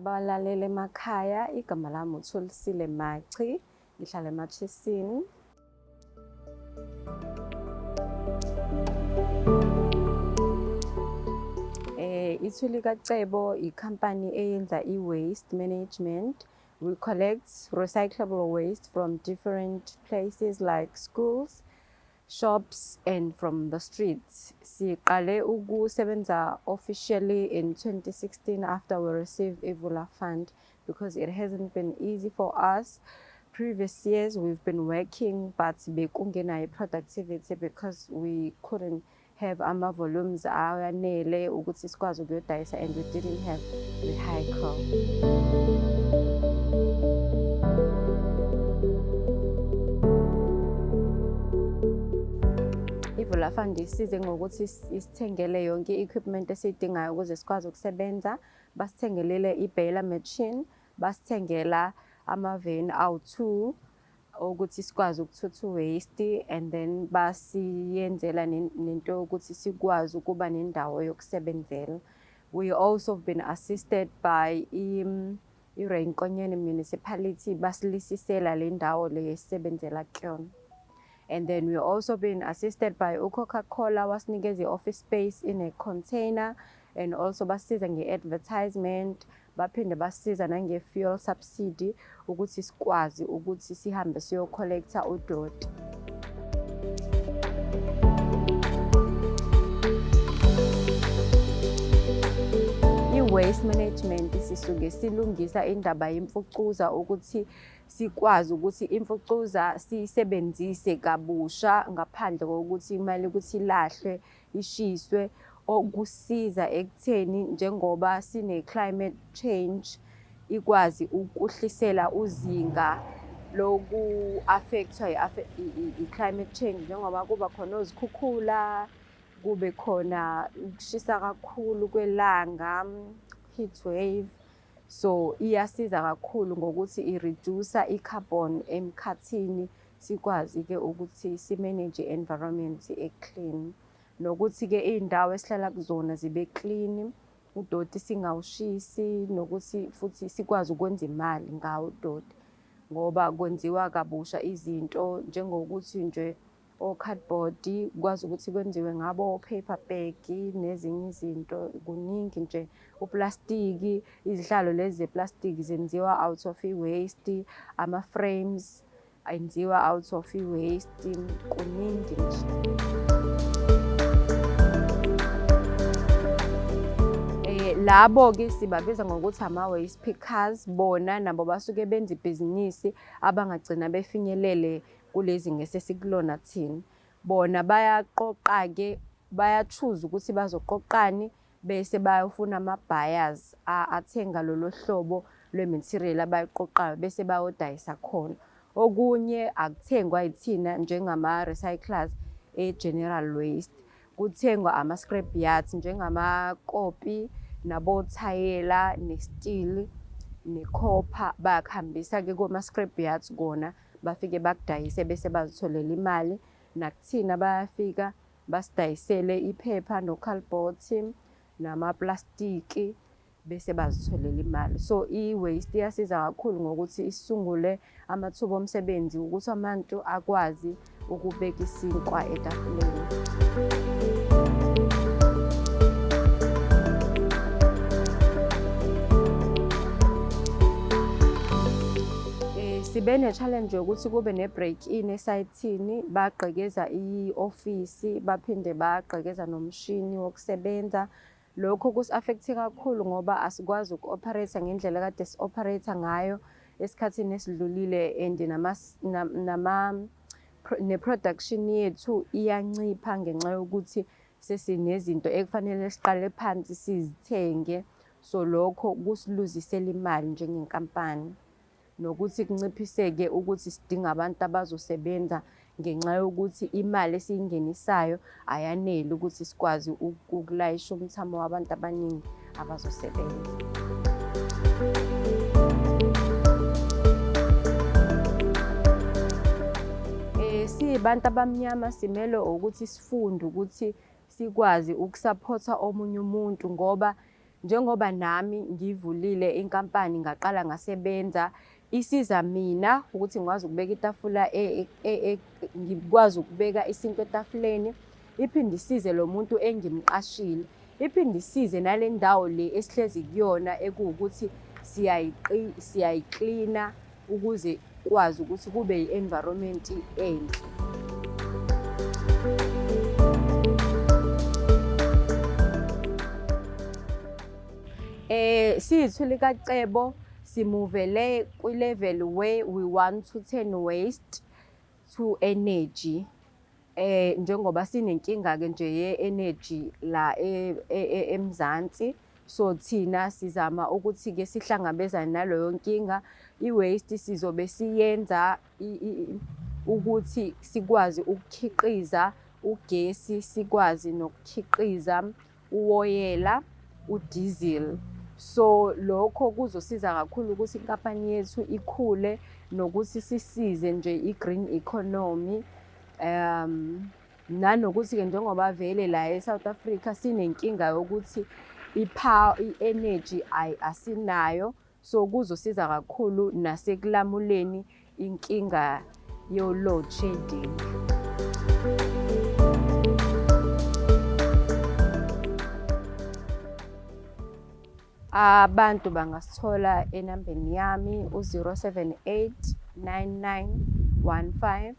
Abalaleli emakhaya, igama lami uThulisile Machi, ngihlala eMathisini. Ithuli kaCebo ikhampani eyenza i-waste management. We collect recyclable waste from different places like schools, shops and from the streets. Siqale ukusebenza officially in 2016 after we received Ivula Fund because it hasn't been easy for us. Previous years we've been working but bekungenayo productivity because we couldn't have ama-volumes ayanele ukuthi sikwazi ukuyodayisa and we didn't have vehicle. Ivula Fund isize ngokuthi isithengele yonke i-equipment esiyidingayo ukuze sikwazi ukusebenza. Basithengelele i-baler machine, basithengela ama-van awu-2 ukuthi sikwazi ukuthutha u-waste and then basiyenzela nento yokuthi sikwazi ukuba nendawo yokusebenzela. We also have been assisted by i-Ray Nkonyeni Municipality, basilisisela le ndawo le esisebenzela kuyona. And then we also been assisted by uCoca-Cola, wasinikeza i-office space in a container and also basiza nge-advertisement, baphinde basiza nange-fuel subsidy ukuthi sikwazi ukuthi sihambe siyo-collecta udoti. I-waste management sisuke silungisa indaba yemfucuza ukuthi sikwazi ukuthi imfucuza siyisebenzise kabusha ngaphandle kokuthi imali ukuthi ilahlwe, ishiswe, okusiza ekutheni njengoba sine-climate change ikwazi ukuhlisela uzinga loku-affect-wa i-climate change njengoba kuba khona ozikhukhula, kube khona ukushisa kakhulu kwelanga, heat wave. So iyasiza kakhulu ngokuthi i-reduce i-carbon emkhathini, sikwazi-ke ukuthi si-manage i-environment e-clean. Nokuthi-ke iy'ndawo esihlala kuzona zibe clean, udoti singawushisi, nokuthi futhi sikwazi ukwenza imali ngawo udoti ngoba kwenziwa kabusha izinto njengokuthi nje o-cardboard kwazi ukuthi kwenziwe ngabo o-paper bag nezinye izinto, kuningi nje. Uplastiki, izihlalo lezi zeplastiki zenziwa out of i-waste, ama-frames enziwa out of i-waste, kuningi nje. Labo-ke sibabiza ngokuthi ama-waste pickers, bona nabo basuke benza ibhizinisi abangagcina befinyelele kulezi ngesesikulona thina. Bona bayaqoqa-ke, baya-choose ukuthi bazoqoqani bese bayofuna ama-buyers athenga lolo hlobo lwe-material abayiqoqayo bese bayodayisa khona. Okunye akuthengwa yithina njengama-recyclers e-general waste, kuthengwa ama-scrap yards njengamakopi nabothayela ne-steel nekhopha, bakuhambisa-ke koma-scrap yards kona bafike bakudayise bese bazitholela imali. Nakuthina bayafika basidayisele iphepha nokhalibhothi namaplastiki bese bazitholela imali. So i-waste iyasiza kakhulu ngokuthi isungule amathuba omsebenzi ukuthi abantu akwazi ukubeka isinkwa etafuleni. Sibe ne-challenge yokuthi kube ne-break in esayithini, bagqekeza i-ofisi baphinde bagqekeza nomshini wokusebenza. Lokho kusi-affect-e kakhulu ngoba asikwazi uku-operate ngendlela ekade si-operate ngayo esikhathini esidlulile and ne-production yethu iyancipha ngenxa yokuthi sesinezinto ekufanele siqale phansi sizithenge. So lokho kusiluzisela imali njengenkampani. Nokuthi kunciphiseke ukuthi sidinga abantu abazosebenza ngenxa yokuthi imali esiyingenisayo ayaneli ukuthi sikwazi ukulayisha umthamo wabantu abaningi abazosebenza. Siyibantu abamnyama simele ukuthi sifunde ukuthi sikwazi ukusaphotha omunye umuntu ngoba Njengoba nami ngivulile inkampani, ngaqala ngasebenza, isiza mina ukuthi ngikwazi ukubeka itafula, ngikwazi ukubeka isinkwa etafuleni. Iphinde isize lo muntu engimqashile, iphinde isize nale ndawo le esihlezi kuyona ekuwukuthi siyayiklina ukuze kwazi ukuthi kube i-environment enhle. Siyithuli kaCebo, simuvele kwi-level where we want to turn waste to energy. Njengoba sinenkinga ke nje ye-energy la eMzansi, so thina sizama ukuthi ke sihlangabezane naloyo nkinga. I-waste sizobe siyenza ukuthi sikwazi ukukhiqiza ugesi, sikwazi nokukhiqiza uwoyela, u-diesel. So lokho kuzosiza kakhulu ukuthi inkampani yethu ikhule nokuthi sisize nje i-green economy. Nanokuthi-ke njengoba vele la e-South Africa sinenkinga yokuthi i-energy asinayo, so kuzosiza kakhulu nasekulamuleni inkinga yo-load shedding. Abantu bangasithola enambeni yami u-078 99 15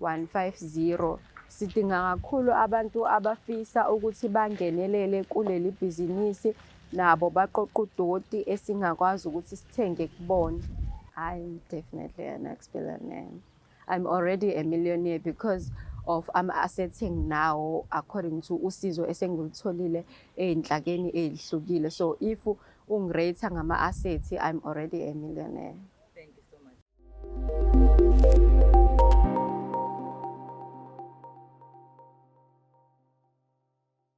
150. Sidinga kakhulu abantu abafisa ukuthi bangenelele kuleli bhizinisi, nabo baqoqa udoti esingakwazi ukuthi sithenge kubona. I'm definitely an ex-billionaire. I'm already a millionaire because of ama-assets enginawo according to usizo esengilutholile ey'nhlakeni ey'hlukile. So if ungi-rate ngama-assets, I'm already a millionaire.